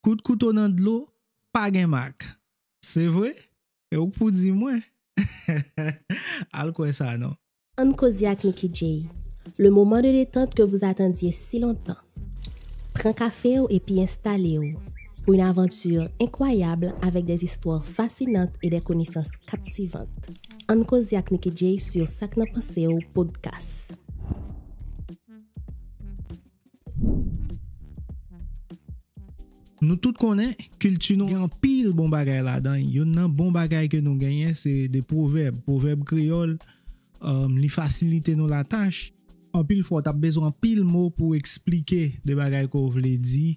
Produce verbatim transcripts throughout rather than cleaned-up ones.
Kout kouto nan dlo, pa gen mak. Se vre? E ou k pou di mwen? Al kwè sa non. Ann koze ak Nicky Jay. Le moment de détente que vous attendiez si longtemps. Pran kafe w epi enstale w pour une aventure incroyable avec des histoires fascinantes et des connaissances captivantes. Ann koze ak Nicky Jay sur Sak nan Panse w podcast. Nou tout konnen, kilti nou gen anpil bon bagay ladan. Youn nan bon bagay ke nou genyen, se de pwovèb. Pwovèb kreyòl, um, li fasilite nou latach. Anpil fwa, w t ap bezwen anpil mo pou w eksplike de bagay ke w vle di,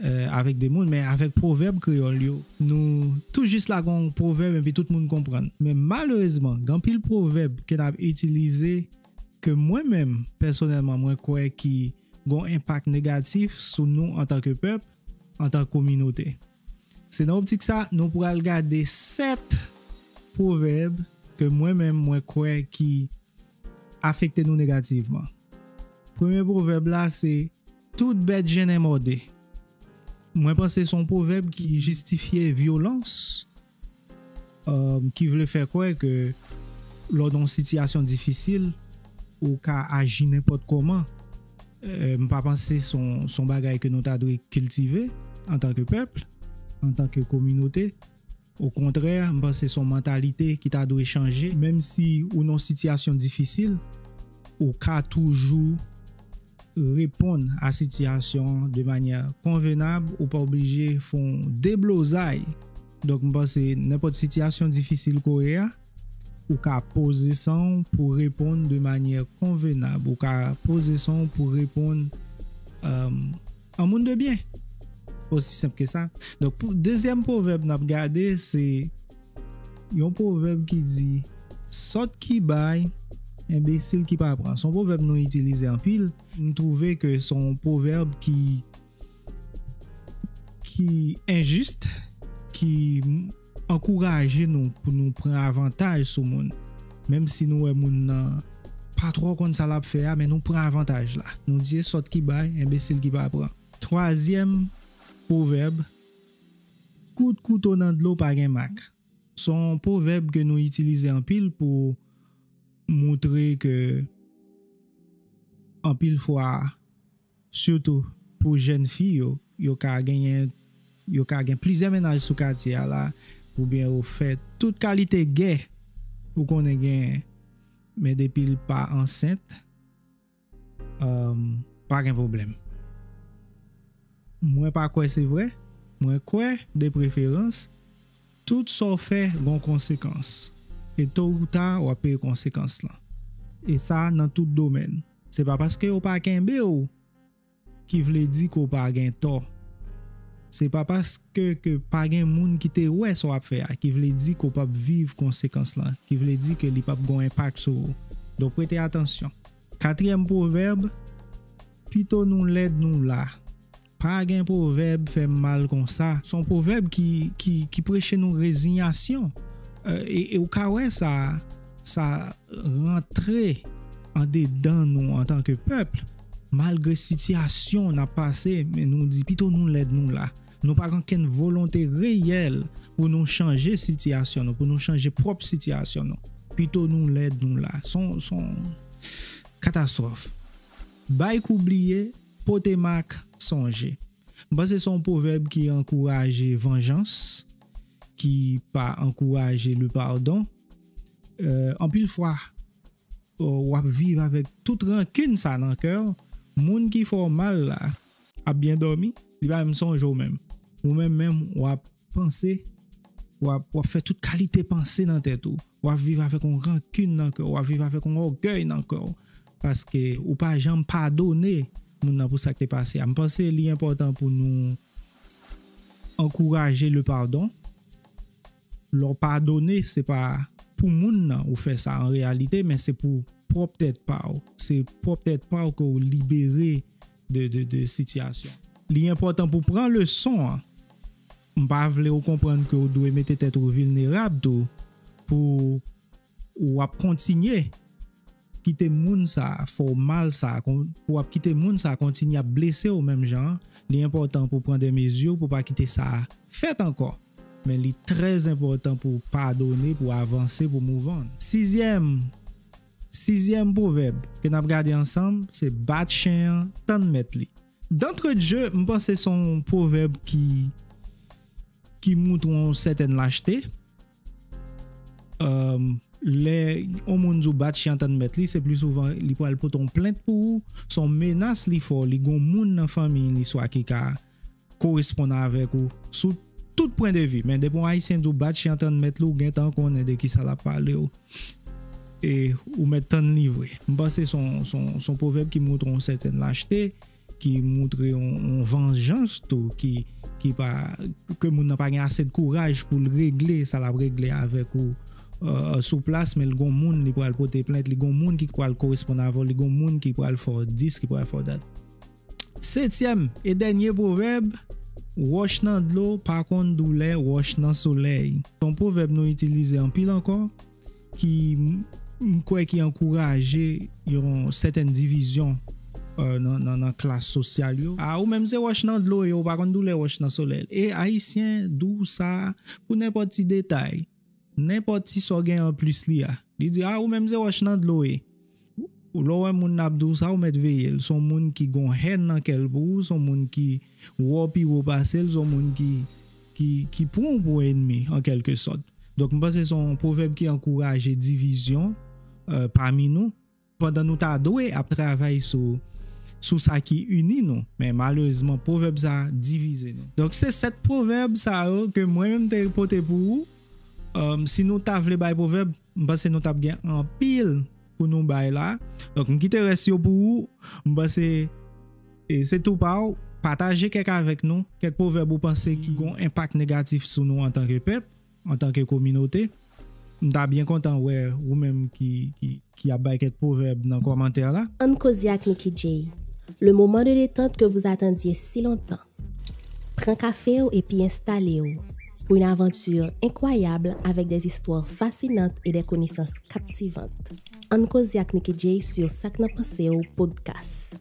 eh, avèk de moun, men avèk pwovèb kreyòl yo, nou tou jis lage yon pwovèb epi tout moun konprann. Men malerezman, gen anpil pwovèb ke n ap itilize ke mwen menm, pèsonèlman, mwen kwè ki gen yon enpak negatif sou nou antanke pèp, antanke kominote. Se nan optik sa, nou pral gade sèt pwovèb ke mwen menm, mwen kwè ki afekte nou negativman. Premye pwovèb la, se tout bèt jennen mòde. Mwen panse se yon pwovèb ki jistifye vyolans, um, ki vle fè kwè ke lè w nan yon sitiyasyon difisil, ou ka aji nenpòt kòman. Eh, m pa panse se yon, se yon bagay ke nou ta dwe kiltive antanke pèp, antanke kominote. Okontrè, m panse se yon mantalite ki ta dwe chanje. Menm si ou nan yon sitiyasyon difisil, ou ka toujou reponn a sitiyasyon an de manyè konvenab, ou pa oblije fè yon deblozay. Donk, m panse nenpòt sitiyasyon difisil ke w ye a, ou ka poze san w pou reponn de manyè konvenab. Ou ka poze san w pou reponn, um, an moun de byen. Osi senp ke sa. Donk, pou dezyèm pwovèb n ap gade, se yon pwovèb ki di, sòt ki bay, enbesil ki pa pran. Se yon pwovèb nou itilize anpil. M twouve ke se yon pwovèb ki, ki enjis, ki ankouraje nou pou nou pran avantaj sou moun. Menm si nou wè moun nan pa twò konn sa l ap fè a, men nou pran avantaj la. Nou di, sòt ki bay, enbesil ki pa pran. Twazyèm pwovèb, kout kouto nan dlo pa gen mak. Se yon pwovèb ke nou itilize anpil pou montre ke anpil fwa, sitou pou jèn fi yo, yo ka genyen, yo ka gen plizyè mennaj sou katye a la, oubyen yo fè tout kalite gè ou konnen genyen, men depi l pa ansent, um, pa gen pwoblèm. Mwen pa kwè se vre. Mwen kwè, de preferans, tout sa w fè gon konsekans. E to ou ta, w ap peye konsekans lan. E sa nan tout domèn. Se pa paske yo pa kenbe w ki vle di ke w pa gen tò. Se pa paske ke pa gen moun ki te wè sa w ap fè a ki vle di ke w p ap viv konsekans lan, ki vle di ke li p ap gon enpak sou ou. Donk, prete atansyon. Katriyèm pwovèb, pito nou lèd nou la. Pa gen pwovèb fè m mal konsa. Se yon pwovèb ki, ki, ki preche nou rezinyasyon. Eh, e, e ou ka wè sa, sa rantre andedan nou antanke pèp. Malgre sitiyasyon n ap pase, men nou di pito nou lèd nou la. Nou pa gen okenn volonte reyèl pou nou chanje sitiyasyon nou, pou nou chanje pwòp sitiyasyon nou. Pito nou lèd nou la. Se yon, se yon katastwòf. Bay kou bliye, pote mak sonje. M panse se yon pwovèb ki ankouraje vanjans, ki pa ankouraje le pardon. Eh, anpil fwa, w ap viv avèk tout rankin sa nan kè w. Moun ki fè w mal la ap byen dòmi, li pa menm sonje w menm. Ou menm menm, w ap panse, w ap, w ap fè tout kalite panse nan tèt ou. W ap viv avèk yon rankin nan kè w, w ap viv avèk yon ògèy nan kè w. Paske ou pa janm padone moun nan pou sa k te pase a. M panse li enpòtan pou nou ankouraje le pardon. Lè w padone, se pa pou moun nan ou fè sa an reyalite, men se pou pwòp tèt pa w. Se pwòp tèt pa w ke w libere de, de, de sitiyasyon. Li enpòtan pou pran leson an. M pa vle w konprann ke w dwe mete tèt ou vilnerab tou pou w ap kontinye kite moun sa a fè w mal sa a, kon- pou w ap kite moun sa a kontinye ap blese w menm jan an, li enpòtan pou w pran de mezi pou w pa kite sa a fèt ankò. Men li trè enpòtan pou w padone, pou w avanse, pou w move on. Sizyèm, sizyèm pwovèb ke n ap gade ansanm, se bat chen an, tann mèt li. D'entrée de jeu, m panse se yon pwovèb ki, ki montre yon sètèn lachte. Um, lè yon moun di w bat chen an, tann mèt li, se pli souvan li pral pote yon plent pou ou, se yon menas li fè w, li gon moun nan fanmi li swa ki ka koresponn avèk ou sou tout pwen de vi. Men depi yon Ayisyen di w bat chen an, tann mèt li, ou gentan konnen de kisa l ap pale w. E ou mèt tann li vre. M panse se yon, se yon, se yon pwovèb ki montre yon sètèn lachte, ki montre yon, yon vanjans tou, ki, ki pa, ke moun nan pa gen ase de kouraj pou l regle sa l ap regle avèk ou, euh, sou plas, men l gon moun li pral pote plent, li gon moun ki pral koresponn avè w, li gon moun ki pral fè w dis, ki pral fè w dat. Setyèm e dènye pwovèb, wòch nan dlo pa konn doulè wòch nan solèy. Se yon pwovèb nou itilize anpil ankò, ki m- m kwè ki ankouraje yon sètèn divizyon, euh, nan, nan, nan klas sosyal yo. A, ou menm se wòch nan dlo ye, ou pa konn doulè wòch nan solèy. E Ayisyen di w sa pou nenpòt ti detay, nenpòt ti sa w gen anplis li a. Li di, a, ou menm se wòch nan dlo ye. Ou lè w wè moun nan ap di w sa, ou mèt veye l. Se yon moun ki gon hèn nan kè l pou ou, se yon moun ki wè w pi wo pase l, se yon moun ki, ki, ki pran w pou enmi, an kèlke sòt. Donk, m panse se yon pwovèb ki ankouraje divizyon, euh, pami nou, pandan nou ta dwe ap travay sou, sou sa ki ini nou. Men malerezman, pwovèb sa a divize nou. Donk, se sèt pwovèb sa yo ke mwen menm te pote pou ou. Um, si nou ta vle bay pwovèb, m panse nou t ap gen anpil pou nou bay la. Donk, m kite rès yo pou ou. M panse, e, se tou pa w. Pataje kèk avèk nou. Kèk pwovèb ou panse ki gon enpak negatif sou nou antanke pèp, antanke kominote. M ta byen kontan wè ou menm ki, ki, ki ap bay kèk pwovèb nan kòmantè la. Ann koze ak Nicky Jay. Le moment de détente que vous attendiez si longtemps. Pran kafe w epi enstale w pour une aventure incroyable avec des histoires fascinantes et des connaissances captivantes. Ann koze ak Nicky Jay sur Sak nan Panse w podcast.